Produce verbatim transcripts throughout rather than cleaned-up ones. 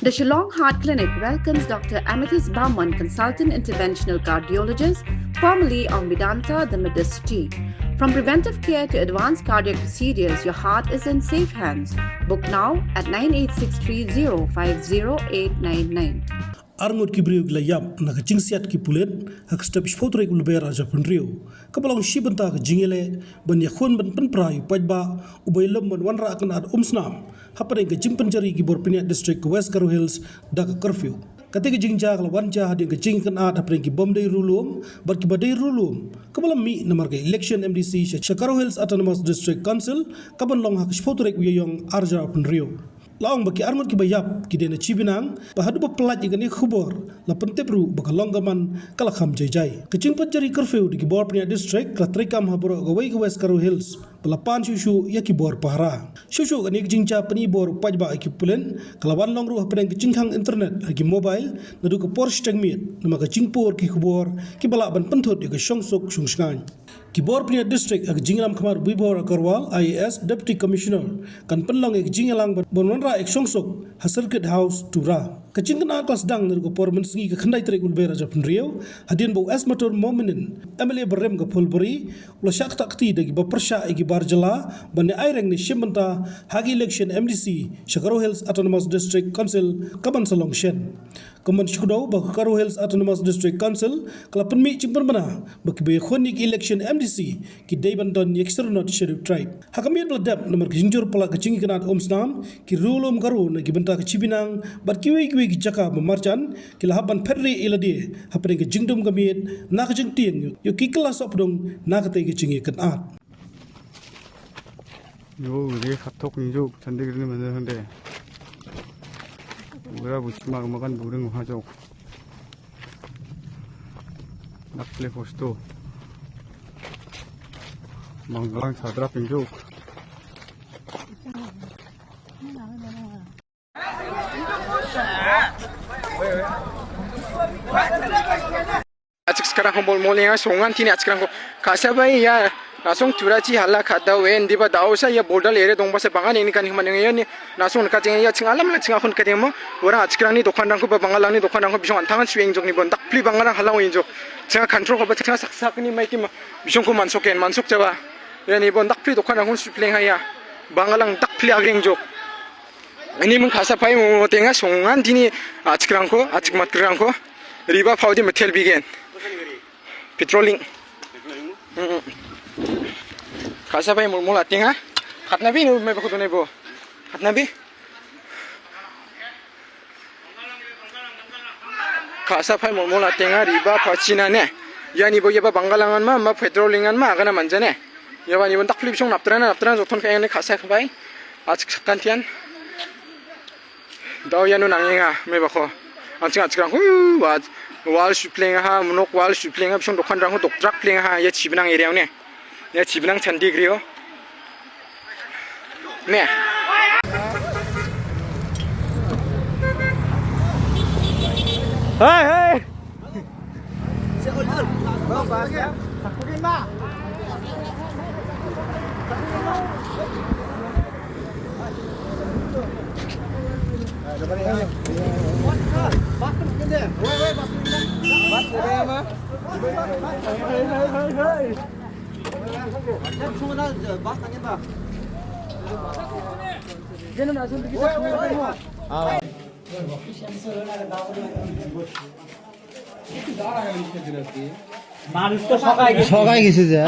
The Shillong Heart Clinic welcomes Doctor Amethyst Barman, Consultant Interventional Cardiologist, formerly of Medanta, the Medicity. From preventive care to advanced cardiac procedures, your heart is in safe hands. Book now at nine eight six three zero five zero eight nine nine. Arngut ki briew ki la ïap na ka jingsiat ki pulit ha ka step shiphew tarik u Lber ar hajar arphew hynriew. Kaba long shi bynta ka jingïaleh ban ïakhun ban pynpra ïa u paidbah uba ïalum ban wanrah kynad umsnam hapdeng ka jingpynjari ki bor pynïaid district ka West Garo Hills da ka curfew. Kata ka jingjia ka la wan jia hadien ka jingkynad hapdeng ki bym dei riewlum bad kiba dei riewlum kaba la mih namar ka election M D C sha, sha Garo Hills Autonomous District Council kaban long ha ka shiphew tarik u Ïaïong ar hajar arphew hynriew. La ong ba ki arngut kiba ïap ki dei na Chibinang, bad haduh ba pynlait ïa kane ka khubor la pyntip ruh ba ka long ka man ka la kham jai jai. Ka jingpynjari curfew da ki bor pynïaid district ka la treikam ha baroh kawei ka West Garo Hills, ba la pan shuh shuh ïa ki bor pahara. Shuh shuh kane ka jingjia pyni bor u paidbah ïa ki pulit ka la wan long ruh hapdeng ka jingkhang internet ha ki mobile naduh ka por shiteng miet namar ka jingpur ki khubor kiba lah ban pynthut ïa ka shongsuk shongshngaiñ. Ki bor pynïaid district ha ka jingïalam khmat u Bibor Agarwal, I A S, Deputy Commissioner, kan pynlong ïa ka jingïalang ban, ban wanrah ïa ka shongsuk ha Circuit House, Tura. Ka jingkynad ka la sdang naduh ka por mynsngi ka khyndai tarik u Lber ar hajar arphew hynriew, hadien ba u S Matur Momin, M L A barim ka Phulbari, u la shah ktah kti da kiba pyrshah ïa ki bar jylla ban ïa aireng ne shim bynta ha ka election M D C sha Garo Hills Autonomous District Council kaban sa long shen. Ka mon shu kdew ba ka Garo Hills Autonomous District Council ka la pynmih jingpynbna ba kiba ïakhun ïa ka election M D C ki dei ban don ïa ki Sernot Scheduled Tribe. Ha ka miet ba la dep namar ka jingjur palat ka jingïakynad umsnam, ki riewlum Garo na ki bynta ka Chibinang bad kiwei kiwei ki jaka ba marjan ki la hap ban phet rieh ïa lade hapdeng ka jingdum ka miet na ka jingtieng ïa ki kylla sohpdung na katei ka jingïakynad. Yo, re khatok ni juk, Chandigarh ni mandir hande. Ura buchma makan buring ha juk. Nakle hosto. Banglang sadra pinjuk. Achik skarang ko mol mol yang songan tini achik ko kasa bai ya nasong turachi hala kada wen diba dau sa ya border area dong basa bangan ini kan himan yang ni nasong ka jeng ya ching alam la ching akun ka jeng mo orang achik ni dokan rang ko ba bangal ni dokan rang ko bisong antangan suing jok ni bon dak pli bangal rang halang jok ching control ko ba ching sak sak ni mai ki ma bisong ko mansok en mansok jaba ya ni bon dak pli dokan rang ko supleng ha ya bangal rang dak pli agreng jok. Ini mung kasa pai mo tenga songan tini achik rang ko achik mat rang ko riba pau di metel bigen patrolling. Kasa pai mul mul atenga khatna bi nu me bakut ne bo khatna bi. Kasa pai mul mul atenga riba pau china ne yani bo yaba bangalangan ma ma patrollingan ma agana manjane. Yaba ni bon tak flip song naptrana naptrana joton ka ne kasa pai. Achik sakan tian. Dau ya nu nang inga me bako. Ang ching achik rang hu wa wal shupleng ha munok wal shupleng ha bisong dokan rang hu dok trak pleng ha ya Chibinang area ne. Ya Chibinang Chandigarh rio. Ne. Hai hai. মানুষ তো সকালে গেছে। সকালে গেছে যে।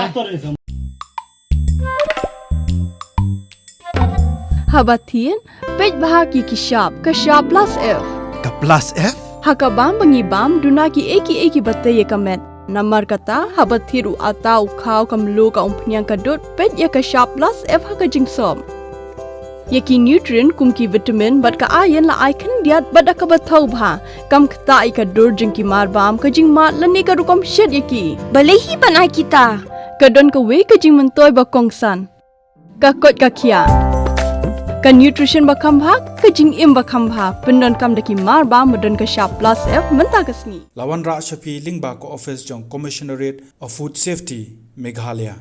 Haba thied, peit bha ki ki shap, ka shap plus F. Ka plus F? Ha ka bam ba ngi bam, duna ki ei ki ei ki ba tei ïa ka met. Namar kata, haba thied u ata, u khaw, ka mluh, ka umphniang, ka dud, peit ïa ka shap plus F ha ka jingsop. Ïa ki nutrient kum ki vitamin bad ka iron la ai khyndiat bad da kaba thaw bha. Kam ktah ïa ka dur jong ki mar bam, ka jingmad lane ka rukom shet ïa ki. Balei hi ban ai kita? Ka don kawei ka jingmyntoi ba kongsan. Ka koit ka khiah. Ka nutrition ba kham bha, ka jingim ba kham bha. Pyndonkam da ki mar bam ba don ka shap plus F mynta ka sngi. La wanrah sha phi lyngba ka office jong Commissionerate of Food Safety, Meghalaya.